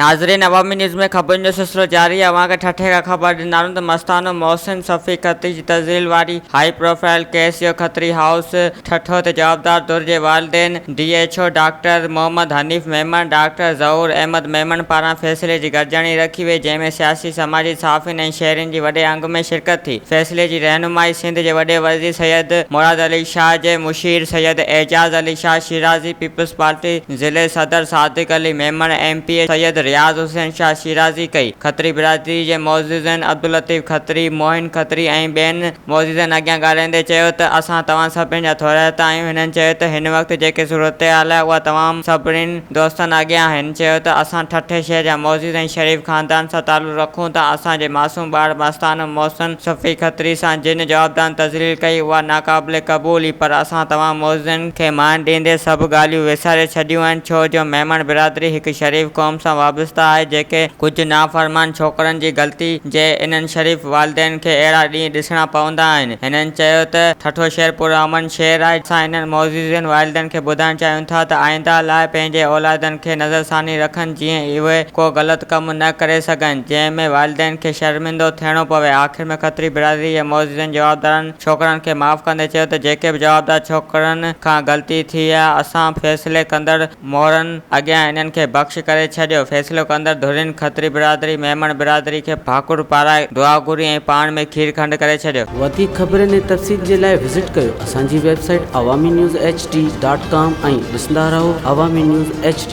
ناظرين عوامي نيوز ۾ خبرن جو سلسلو جاري آهي اوهان کي ٺٽي کان خبر ڏيندارون ته مستانو محسن صفي کتري جي تذليل واري هائي پروفائيل ڪيس جو کتري هائوس ٺٽو تي جوابدار ڌر جي والدين D H O doctor Muhammad Hanif Memon doctor Zahoor Ahmed Memon پاران فيصلي جي گڏجاڻي رکي وئي جنهن ۾ سياسي سماجي صحافين ۽ شهرين جي وڏي انگ ۾ شرڪت ٿي فيصلي جي رهنمائي سنڌ جي وڏي وزير سيد مراد علي شاهه جي مشير سيد اعجاز علي شاهه شيرازي پيپلز پارٽي ضلعي صدر Sadiq Ali Memon, M P A Syed Riaz Hussain Shah Shirazi ڪئي. کتري برادري جي معززين عبداللطيف کتري، موهن کتري ۽ ٻين معززن اڳيان ڳالهائيندي چيو ته اسان توهان سڀني جا ٿورائتا آهيون هنن چيو ته هن وقت جيڪي صورتحال آهي اها توهان سڀني دوستن اڳيان آهي هن چيو ته اسان ٺٽي شهر جا معزز ۽ شريف خاندان سان تعلق رکون ٿا اسان جي معصوم ٻار مستانو محسن صفي کتري سان جن جوابدارن تذليل ڪئي اها ناقابل قبول ئي پر اسان توهان معززن کي مان ڏيندي سڀ ڳالهيون وساري ڇڏيون آهن ڇو جو ميمڻ برادري هڪ شريف قوم سان وابسته آهي جيڪي ڪجهه نافرمان ڇوڪرن جي غلطي جي انهن شريف والدين کي اهڙا ڏينهن ڏسڻا پوندا آهن هنن چيو ته ٺٽو شهر پرامن شهر آهي اسان انهن معززين والدين کي ٻڌائڻ چاهيون ٿا ته آئنده لاء پنهنجي اولادن کي نظرثاني رکن جيئن اهي ڪو غلط ڪم نه ڪري سگهن جنهن ۾ والدين کي شرمندو ٿيڻو پوي آخر ۾ کتري برادري جي معززين جوابدارن ڇوڪرن کي معاف ڪندي چيو ته جيڪي به جوابدار ڇوڪرن کان غلطي ٿي آهي اسان فيصلي ڪندڙ مورن اڳيان انهن کي بخش ڪري ڇڏيو. فيصلو ڪندڙ ڌرين کتري برادري، ميمڻ برادري کي ڀاڪر پارائي دعا گهري ۽ پاڻ ۾ کير کنڊ ڪري ڇڏيو. وڌيڪ خبرن ۽ تفصيل جي لاء وزٽ ڪيو اسان جي website Awami news H D dot com ۽ ڏسندا رهو عوامي نيوز ايڇ ڊي.